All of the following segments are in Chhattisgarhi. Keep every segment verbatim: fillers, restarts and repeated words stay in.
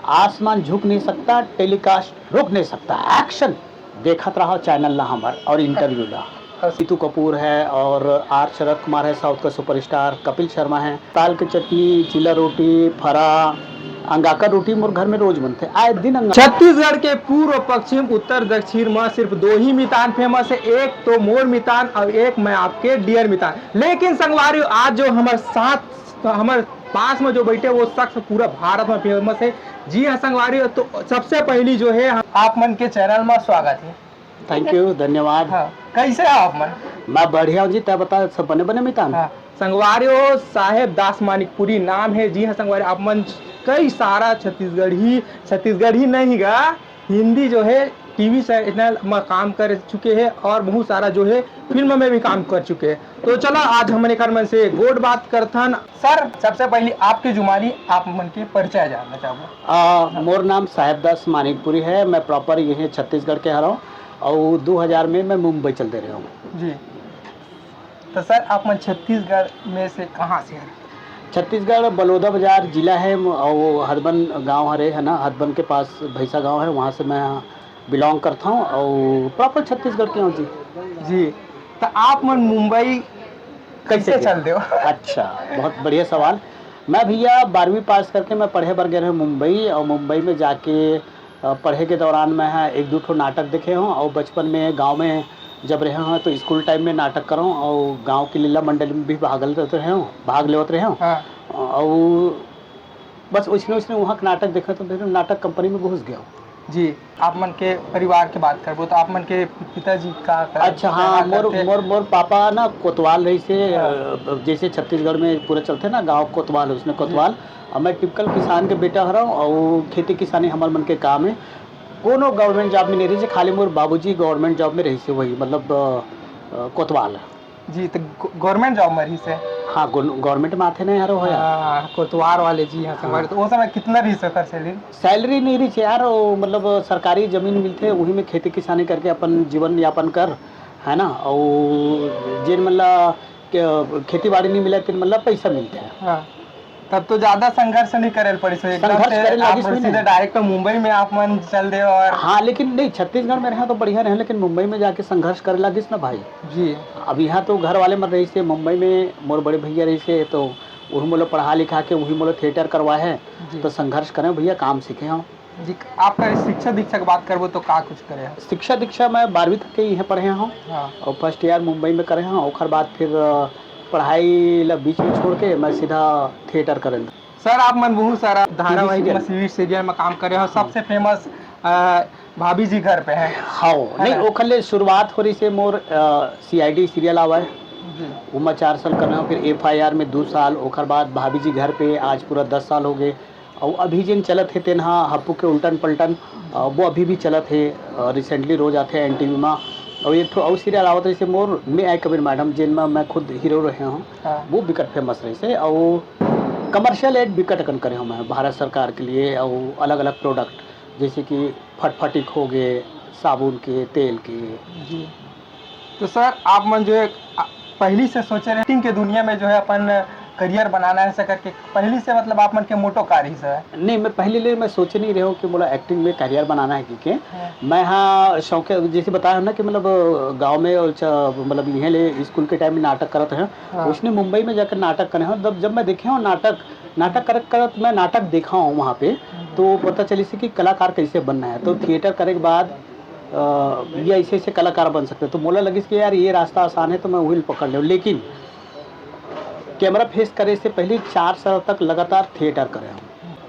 आसमान झुक नहीं सकता, टेलीकास्ट रुक नहीं सकता। एक्शन। देखत रहो चैनल ला हमर और इंटरव्यू ला। हाँ। नीतू कपूर है और आर शरत कुमार है, साउथ का सुपरस्टार कपिल शर्मा है। ताल के चटनी, चीला रोटी, फरा, अंगाकर रोटी मोर घर में रोज बनथे, आए दिन अंगाकर। छत्तीसगढ़ के पूर्व, पश्चिम, उत्तर, दक्षिण म सिर्फ दो ही मितान फेमस है, एक तो मोर मितान और एक मैं आपके डियर मितान। लेकिन संगवारी, आज जो हमर साथ, हमर पास में जो बैठे, वो शख्स पूरा भारत में फेमस है। जी हाँ संगवारी, तो सबसे पहली जो है, हम आप मन के चैनल में स्वागत है। थैंक यू, धन्यवाद। हाँ, कैसे हो आप मन? मैं बढ़िया हूँ जी, तै बता, सब बने बने मितान? हाँ, संगवारी हो, साहेब दास मानिकपुरी नाम है। जी हाँ संगवारी, आप मन कई सारा छत्तीसगढ़ी, छत्तीसगढ़ी नहीं गा, हिंदी जो है टीवी चैनल में काम कर चुके हैं और बहुत सारा जो है फिल्म में भी काम कर चुके हैं। तो चला, आज हमन एकर मन से गोठ बात करथन। सर, सबसे पहले आपके जुमाली आप मन के परिचय जानना चाहबो। आ, मोर नाम साहेब दास मानिकपुरी है, मैं प्रॉपर यही छत्तीसगढ़ के हरौं और दो हज़ार में मैं मुंबई चल दे रहे हूँ। जी, तो सर, आप मन छत्तीसगढ़ में से कहाँ से हैं? छत्तीसगढ़ बलौदा बाजार जिला है, म-, और हथबन गांव हरे है ना, हथबन के पास भैसा गांव है, वहाँ से मैं बिलोंग करता हूँ और प्रॉपर छत्तीसगढ़ के हूँ जी। जी, तो आप मन मुंबई कैसे कैसे गए? चल दे हो? अच्छा, बहुत बढ़िया सवाल। मैं भैया बारहवीं पास करके मैं पढ़े बर गए रहे मुंबई, और मुंबई में जाके, अ, पढ़े के दौरान मैं, हाँ, एक दो ठो नाटक देखे हूँ, और बचपन में गांव में जब रहे हूँ तो स्कूल टाइम में नाटक करो, और गांव की लीला मंडली में भी भाग लेते रहे हूँ, भाग लेवत रहे हूँ। हाँ। और बस उसने, उसने वहाँ का नाटक देखा तो फिर नाटक कंपनी में घुस गया हूँ। जी, आप मन के परिवार के बात करबो तो आप मन के पिताजी का, का अच्छा, हाँ, का मोर, करथे? मोर, मोर पापा ना कोतवाल रहिसे, हाँ। अ, जैसे छत्तीसगढ़ में पूरा चलथे ना गाँव कोतवाल, उसने जी। कोतवाल। और मैं टिपिकल किसान के बेटा हरौं और खेती किसानी हमर मन के काम है। कोनो गवर्नमेंट जॉब में नहीं रहिसे, खाली मोर बाबूजी गवर्नमेंट जॉब में रहिसे, वही मतलब, अ, अ, कोतवाल। जी, तो ग-, गवर्नमेंट जॉब में रहिसे? हाँ, गव-, गवर्नमेंट में आथे ना यार, वो है। हाँ, कोतवाल वाले जी, हाँ, संगवारी। हाँ। तो वो समय कितना रहिसे ओकर सैलरी? सैलरी नहीं रहिसे यार, वो मतलब सरकारी जमीन मिलथे, वही में खेती किसानी करके अपन जीवन यापन कर, है ना? और जेन मतलब के-, खेती बाड़ी नहीं मिले, तेन मतलब पैसा मिलथे। हाँ, तब तो ज्यादा संघर्ष नहीं करे ल पड़िस, एकदम संघर्ष से करे आप लागिस भी सीधे नहीं। डायरेक्ट मुंबई में आप मन चल दे और हाँ, लेकिन नहीं, छत्तीसगढ़ में रहे तो बढ़िया रहे, लेकिन मुंबई में जाके संघर्ष करे लागिस ना भाई। जी। अब यहाँ तो घर वाले मन रहिसे, मुंबई में मोर बड़े भैया रहिसे, तो वही मोला पढ़ा लिखा के वही मोला थिएटर करवाए है। जी। तो संघर्ष करें भैया, काम सीखे हूँ। जी, आपका शिक्षा दीक्षा की बात करबो तो का कुछ करे हैं? शिक्षा दीक्षा मैं बारहवीं तक के इहें पढ़े हूँ। हाँ। और फर्स्ट ईयर मुंबई में करे हूँ, ओकर बाद फिर, अ, पढ़ाई ला बीच में छोड़ के मैं सीधा थिएटर करे। सर, आप मन बहुत सारा धारावाहिक सीरियल। में, टीवी सीरियल में काम करे हो, हाँ। सबसे फेमस, अ, भाभी जी घर पे है। हाँ, है नहीं, ना? ओखर ले शुरुआत हो रहिसे मोर, अ, सीआईडी सीरियल आवा है। जी। ओमा चार साल करे हूँ, फिर एफआईआर में दो साल, ओकर बाद भाभी जी घर पे आज पूरा दस साल हो गए। और अभी जेन चलत हे तेन हा हप्पू के उल्टन पलटन, अ, वो अभी भी चलत हे। अ, recently रोज आथे एनटीवी मा। और एक ठो और सीरियल आवत रहिसे मोर, मैं आए कबीर मैडम, जेन मा मैं खुद हीरो रहे हूँ। हाँ। वो बिकट फेमस रहिसे। और कमर्शियल एड बिकट अकन करे हूँ मैं भारत सरकार के लिए और अलग-अलग प्रोडक्ट, जैसे कि फटफटिक हो गए, साबुन के, तेल के। जी। तो सर, आप मन जो है, आ, पहली से सोचे रहे एक्टिंग के दुनिया में जो है अपन करियर बनाना है ऐसा करके, पहली से मतलब आप मन के मोटो का रहिस है? नहीं, मैं पहली ले मैं सोचे नहीं रहे हूँ कि मोला एक्टिंग में करियर बनाना है कि के। हाँ। मैं हाँ शौक, जैसे बताया हूँ ना कि मतलब गाँव में और च-, मतलब इहे ले स्कूल के टाइम में नाटक करत हैं। हाँ। उसने मुंबई में जाकर नाटक करे हैं। जब, जब मैं देखे हूँ नाटक, नाटक करत करत मैं नाटक देखा हूँ वहाँ पे, हम्म। तो पता चलिस कि कलाकार कैसे बनना है। तो थिएटर करे के बाद, अ, ये ऐसे ऐसे कलाकार बन सकते हैं। तो मोला लगिस कि यार ये रास्ता आसान है, तो मैं वही पकड़ लें। लेकिन कैमरा फेस करे से पहले चार साल तक लगातार थिएटर करे हम।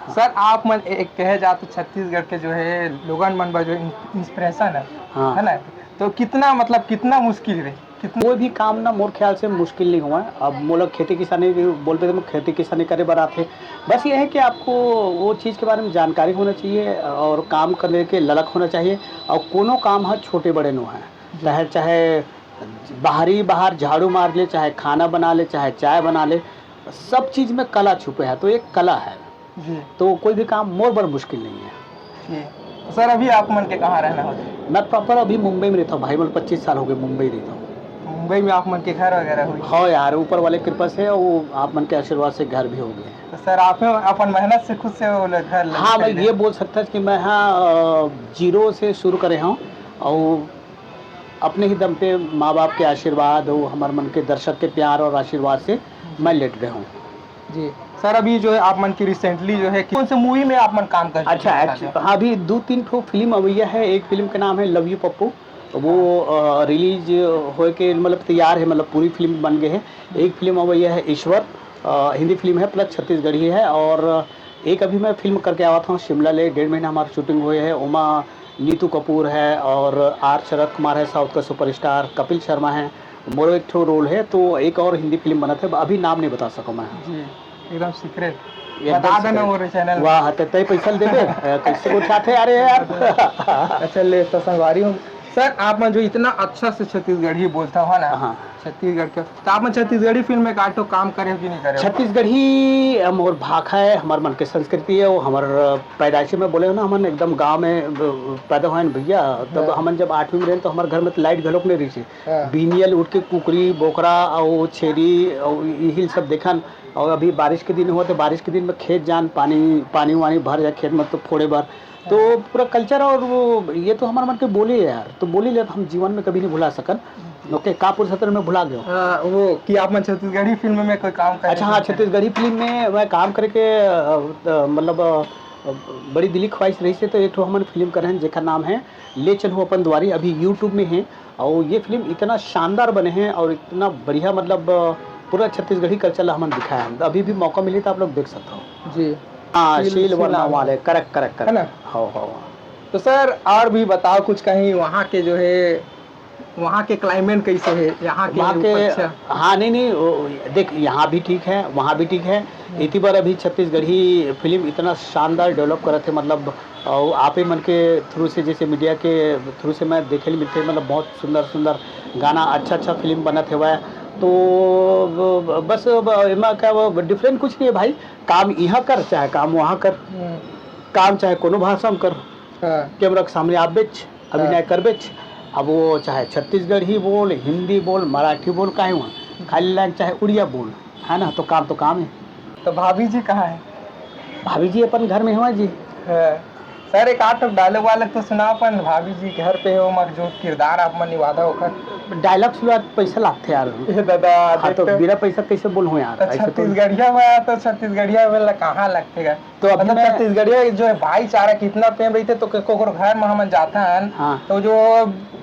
हाँ। सर, आप मन ए-, एक कहे जाए तो छत्तीसगढ़ के जो है लोगन मन बर जो इन-, इंस्पिरेशन है, हाँ। है ना? तो कितना, मतलब, कितना मुश्किल रहे? कितना कोई भी काम ना मोर ख्याल से मुश्किल नहीं हुआ है। अब मोला खेती किसानी भी बोलबे तो मोर खेती किसानी करे बर आथे। बस ये है कि आपको वो चीज़ के बारे में जानकारी होना चाहिए और काम करने के ललक होना चाहिए। और कोनो काम ह छोटे बड़े नो है, जी। चाहे, चाहे बाहरी बाहर झाड़ू मार ले, चाहे खाना बना ले, चाहे चाय बना ले, सब चीज़ में कला छुपे है, तो एक कला है। जी। तो कोई भी काम मोर बर मुश्किल नहीं है। जी। सर, अभी आप मन के कहाँ रहना होथे? मैं प्रॉपर अभी मुंबई में रहता हूँ भाई, मैं पच्चीस साल हो गए मुंबई रहता हूँ। मुंबई में आप मन के घर वगैरह हुई? हाँ यार, ऊपर वाले कृपा से, वो आप मन के आशीर्वाद से घर भी हो गए। तो सर, आप ही अपन मेहनत से खुद से वो लोग घर ले हाँ, मैं खरीदे? ये बोल सकता हूँ कि मैं, हाँ, अ, जीरो से शुरू करे हूँ और अपने ही दम पे माँ बाप के आशीर्वाद हो, हमारे मन के दर्शक के प्यार और आशीर्वाद से मैं लेट रहे हूँ। जी सर, अभी जो है आप मन की रिसेंटली जो है कौन से मूवी में आप मन काम कर चुके अच्छा, हैं? Actually, हाँ, अभी दो तीन ठो फिल्म अवैया है। एक फिल्म के नाम है लव यू पप्पू, वो रिलीज होए के मतलब तैयार है, मतलब पूरी फिल्म बन गए है। एक फिल्म अवैया है ईश्वर, अ, हिंदी फिल्म है प्लस छत्तीसगढ़ी है। और एक अभी मैं फिल्म करके आवा था शिमला ले, डेढ़ महीना हमारा शूटिंग हुए है। ओमा नीतू कपूर है और आर शरत कुमार है, साउथ का सुपरस्टार, कपिल शर्मा है, मोरो एक ठो रोल है। तो एक और हिंदी फिल्म बनत है, अभी नाम नहीं बता सको मैं। जी, एकदम सीक्रेट। एकदम बता देना secret। वो चैनल। वाह, ते तय पैसा ल देबे? अ, कैसे उठाते? अरे यार। अच्छा, ले तो संगवारी हो। सर, आप मन जो इतना अच्छा से छत्तीसगढ़ी बोलता हो ना, हाँ। छत्तीसगढ़ के, तो आप मन छत्तीसगढ़ी फिल्म में काटो काम करे हो कि नहीं करे हो? छत्तीसगढ़ी, अ, मोर भाखा है, हमार मन के संस्कृति है, वो हमार, अ, पैदाइशी में बोले हो ना, हमन एकदम गांव में, अ, पैदा हुए हैं भैया। तब हाँ। हमन जब आठवीं में रहे तो हमारे घर में तो लाइट घलोक नहीं रही थी। हाँ। बीनियल उठ के कुकरी, बोकरा और छेरी और यही सब देखन। और अभी बारिश के दिन हुआ तो बारिश के दिन में खेत जान, पानी, पानी वानी भर जाए खेत में तो फोड़े बर। तो पूरा कल्चर और वो, ये तो हमारे मन के बोली है यार, तो बोली ले हम जीवन में कभी नहीं भुला सकन। ओके, का पुरुषोत्तम में भुला गयो। अ, वो कि आप मन छत्तीसगढ़ी फिल्म में कोई काम करे अच्छा, हाँ, थे? छत्तीसगढ़ी फिल्म में मैं काम करके, अ, अ, मतलब, अ, बड़ी दिली ख्वाहिश रही से, तो एक ठो हमन फिल्म करे हैं, जेकर नाम है ले चलहु अपन दुआरी, अभी YouTube में है। और ये फिल्म इतना शानदार बने हैं और इतना बढ़िया, मतलब, अ, पूरा छत्तीसगढ़ी कल्चर ला हमन दिखाया है। अभी भी मौका मिली तो आप लोग देख सकते हो। जी। हाँ, शील, शील शील वर्मा वर्मा। वाले, करेक्ट, करेक्ट, है ना? करेक्ट। हाँ, हाँ, हाँ। तो सर, और भी बताओ कुछ, कहीं वहाँ के जो है, वहाँ के क्लाइमेट कैसे है, यहाँ के वहाँ के, ऊपर? अच्छा। हाँ, नहीं, नहीं, वो, देख, यहाँ भी ठीक है, वहाँ भी ठीक है। हम्म। इति बार अभी छत्तीसगढ़ी फिल्म इतना शानदार डेवलप करत है, मतलब, और आप ही मन के थ्रू से, जैसे मीडिया के थ्रू से मैं देखे ले मिलते, मतलब, बहुत सुंदर सुंदर गाना, अच्छा अच्छा फिल्म बनत हेवय। तो ब-, बस अब एमा क्या, वो डिफरेंट कुछ नहीं है भाई, काम यहाँ कर चाहे काम वहाँ कर, हम्म। काम चाहे कोनो भाषा में कर, हाँ। कैमरा के सामने आबेच, अभिनय हाँ। करबेच। अब वो चाहे छत्तीसगढ़ी बोल, हिंदी बोल, मराठी बोल, काहे हुआ, खाली लाइन चाहे उड़िया बोल, है ना, तो काम तो काम है। तो भाभी जी कहाँ है? भाभी जी अपन घर में हुआ जी। हाँ। सर, एक आध डायलॉग वायलॉग तो सुना अपन, भाभी जी घर पे हो, मगर जो किरदार आप मन निभाता हो ओकर। डायलॉग सुना पैसा लागथे यार। ए दादा, हाँ, देख तो तो। बिना पैसा कैसे बोलूँ यार? तो ऐसे तो छत्तीसगढ़िया में आया तो छत्तीसगढ़िया में ला कहाँ लगथे यार? तो अभी मतलब मैं छत्तीसगढ़िया जो है भाईचारा कितना प्रेम रहिथे, तो कोकर घर में हमन जाथन, हाँ। तो जो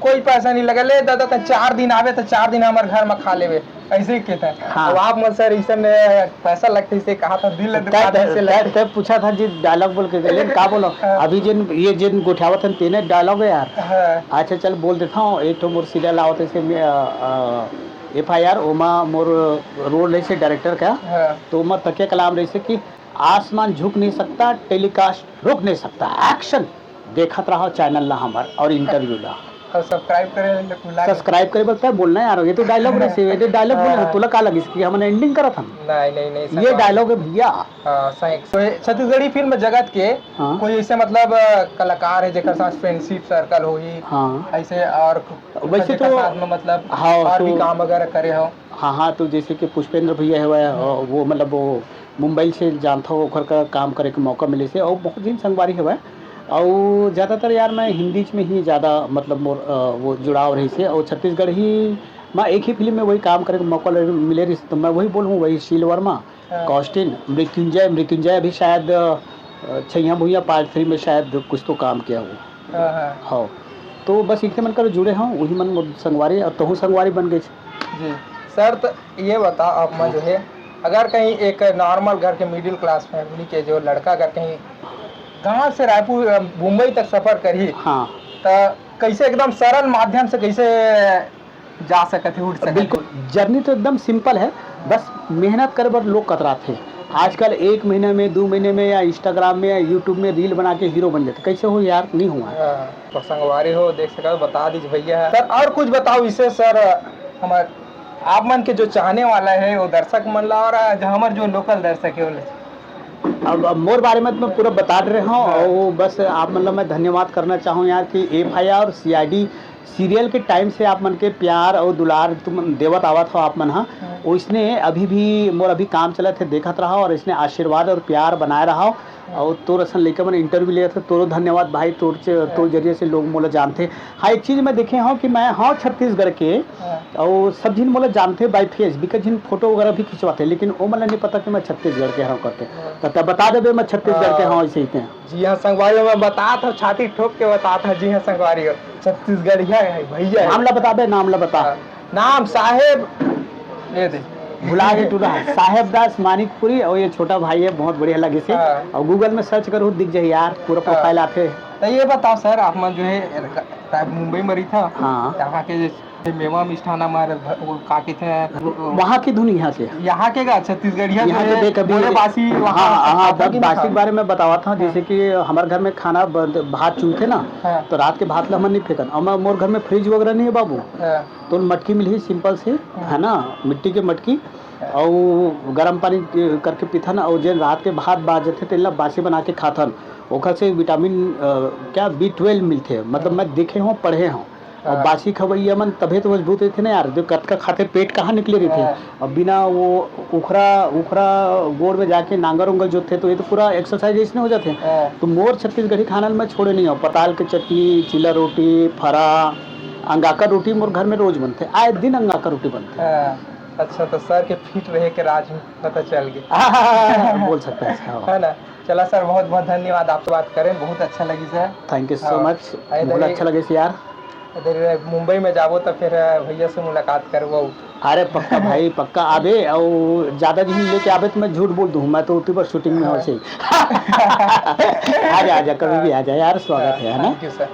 कोई पैसा नहीं लगे, "ले दादा, त चार दिन आवे, त चार दिन हमर घर में खा लेवे," ऐसे ही कहते हैं। हाँ। अब आप मन सर, ऐसन पैसा लगते, इसे कहा था, दिल तय, दुखा दिल से तय, लगते। तय पूछा था जी, डायलॉग बोल के, लेकिन का बोलो, हाँ। अभी जिन, ये जिन गोठियावत हन, तेने डायलॉग है यार। हाँ। अच्छा, चल बोल देता हूँ, एक ठो मोर सीरियल आवत है, इसके में, अ, अ, एफ आई आर, ओमा मोर रोल रही से डायरेक्टर का, हाँ। तो ओमा तकिया कलाम रही से कि आसमान झुक नहीं सकता, टेलीकास्ट रुक नहीं सकता, एक्शन देखत रहो चैनल ला हमर और इंटरव्यू ला। और सब्सक्राइब करे ले कुला। सब्सक्राइब करे बर तय बोलना यार, ये तो डायलॉग रहे से, ये डायलॉग बोले, हाँ। तोला का लगिस कि हमन एंडिंग करत हन? नहीं, नहीं, नहीं, ये सर। डायलॉग है भैया। हाँ, सही। तो ये छत्तीसगढ़ी फिल्म जगत के हाँ। कोई ऐसे मतलब, अ, कलाकार है जेकर साथ फ्रेंडशिप सर्कल होही? हाँ। ऐसे और वैसे जेकर तो साथ में मतलब हाँ, और भी तो काम वगैरह करे हो? हाँ, हाँ, तो जैसे कि पुष्पेंद्र भैया हवय, हम्म। अ, वो मतलब वो मुंबई से जानथव, ओखर का काम करे के मौका मिले से, और बहुत झिन संगवारी हवय। और ज़्यादातर यार मैं हिंदी में ही ज़्यादा मतलब मोर, अ, वो जुड़ाव रही से, और छत्तीसगढ़ी में एक ही फिल्म में वही काम करे के मौका ले-, मिले रही से, तो मैं वही बोलूँ, वही शील वर्मा, हाँ। कॉस्टिन, मृत्युंजय, मृत्युंजय अभी शायद, अ, छैया भुइया पार्ट थ्री में शायद कुछ तो काम किया हो। हाँ, हाँ। हाँ। तो बस इतने मन कर जुड़े हों, वही मन मोर संगवारी, और तहूँ संगवारी बन गई। जी। सर, तो ये बताओ आप मन हाँ। जो है, अगर कहीं एक नॉर्मल घर के मिडिल क्लास फैमिली के जो लड़का अगर कहीं गाँव से रायपुर, अ, मुंबई तक सफर करही, हाँ। तो कैसे एकदम सरल माध्यम से कैसे जा सकत हे, उठ सकत हे? बिल्कुल, जर्नी तो एकदम सिंपल है, बस मेहनत करे बर लोग कतराथे। आजकल एक महीना में, दो महीने में या Instagram में या YouTube में रील बना के हीरो बन जाथे। कैसे हो यार, नहीं हुआ। हाँ, तो संगवारी हो, देख सकत हो, बता दीजिए भैया। सर, और कुछ बताओ विशेष सर, हमार, आप मन के जो चाहने वाला है वो दर्शक मन ला, और आज हमर जो लोकल दर्शक है वो ले। अब, अब मोर बारे में तो मैं पूरा बता रहे हूँ, हाँ। और वो बस आप मतलब मैं धन्यवाद करना चाहूँ यार कि एफ आई आर और सी आई डी सीरियल के टाइम से आप मन के प्यार अउ दुलार तुम देवत आवत हो आप मन हा, ओइसने अभी भी मोर अभी काम चलत हे, देखत रहो अउ इसने आशीर्वाद अउ प्यार बनाए रहो। अउ तोर असन लइका मन इंटरव्यू लेत हे, तोरो धन्यवाद भाई, तोर चे-, तोर जरिए से लोग मोला जानथे। हाँ, एक चीज मैं देखे हूँ कि मैं हूँ छत्तीसगढ़ के, हाँ। अउ सब झिन मोला जानथे by face, बिकट झिन फोटो वगैरह भी खिंचवाथे, लेकिन ओ मन ला नहीं पता कि मैं छत्तीसगढ़ के हूँ करके। हाँ। त तैं बता देबे मैं छत्तीसगढ़ के हाँ। हूँ ऐसे ही ते। जी हाँ संगवारी हो, मैं बतात हूँ, छाती ठोक के बतात हूँ। जी हाँ संगवारी हो, छत्तीसगढ़िया है भैया है। नाम ला बताबे, नाम ला बता। हाँ। नाम साहेब, ये दे। भुला के टूरा, साहेब दास मानिकपुरी, अउ ये छोटा भाई है, बहुत बढ़िया लगिस हे। हाँ। अउ Google में सर्च करहू, दिख जाही यार, पूरा हाँ। प्रोफाइल आथे। त ये बताओ सर, आप मन जो है, मुंबई में रहिथा, हाँ। यहाँ के जैसे मेवा मिष्ठान हमारे भ-, वो का कहिथे, वहाँ के धुन यहाँ के। यहाँ के का छत्तीसगढ़िया यहाँ जो के है, देख अभी बोले बासी वहाँ हाँ, हाँ, खाता कि नहीं बासी के खाता? बारे में बतावत हूँ, हाँ। जैसे कि हमारे घर में खाना बन-, भात चूल्हथे ना, हाँ। तो रात के भात ला हमन नहीं फेंकन, अउ मैं, मोर घर में फ्रिज वगैरह नहीं है बाबू, हाँ। तो मटकी मिलही सिंपल से, हाँ। है ना, मिट्टी के मटकी, हाँ। अउ गरम पानी करके पीथन, अउ जेन रात के भात बाच जथे, तेन ला बासी बना के खाथन। ओखर से विटामिन, अ, क्या, बी ट्वेल्व मिलथे, मतलब, हाँ। मैं देखे हूँ, पढ़े हूँ। अउ हाँ। बासी खवइया मन तभे तो मजबूत रहिथे ना यार, जो कतका खाथे, पेट कहाँ निकले रहिथे। हाँ। अउ बिना वो उखरा, उखरा गोड़ में जाके नांगर उंगर जोतथे, तो ये तो पूरा एक्सरसाइज इसने हो जाथे। हाँ। तो मोर छत्तीसगढ़ी खाना ल मैं छोड़े नहीं हूँ। पताल के चटनी, चीला रोटी, फरा, अंगाकर रोटी मोर घर में रोज बनथे, आए दिन अंगाकर रोटी बनथे। हाँ। अच्छा, तो सर के फिट रहे के राज में पता चल गया। बोल सकता है इसका। है ना? चला सर, बहुत बहुत धन्यवाद, आपसे बात करें बहुत अच्छा लगी सर। Thank you so हाँ। much। अरे बहुत दे- अच्छा लगे यार। अगर मुंबई में जाबो तो फिर भैया से मुलाकात करबो। अरे पक्का भाई, पक्का आबे, अउ ज्यादा झिन लेके आबे तो मैं झूठ बोल दूँ, मैं तो उतनी बार शूटिंग में हूँ हाँ। ऐसे ही। आ जा, आ जा, कभी भी आ जा यार, स्वागत है, है ना? Thank you sir.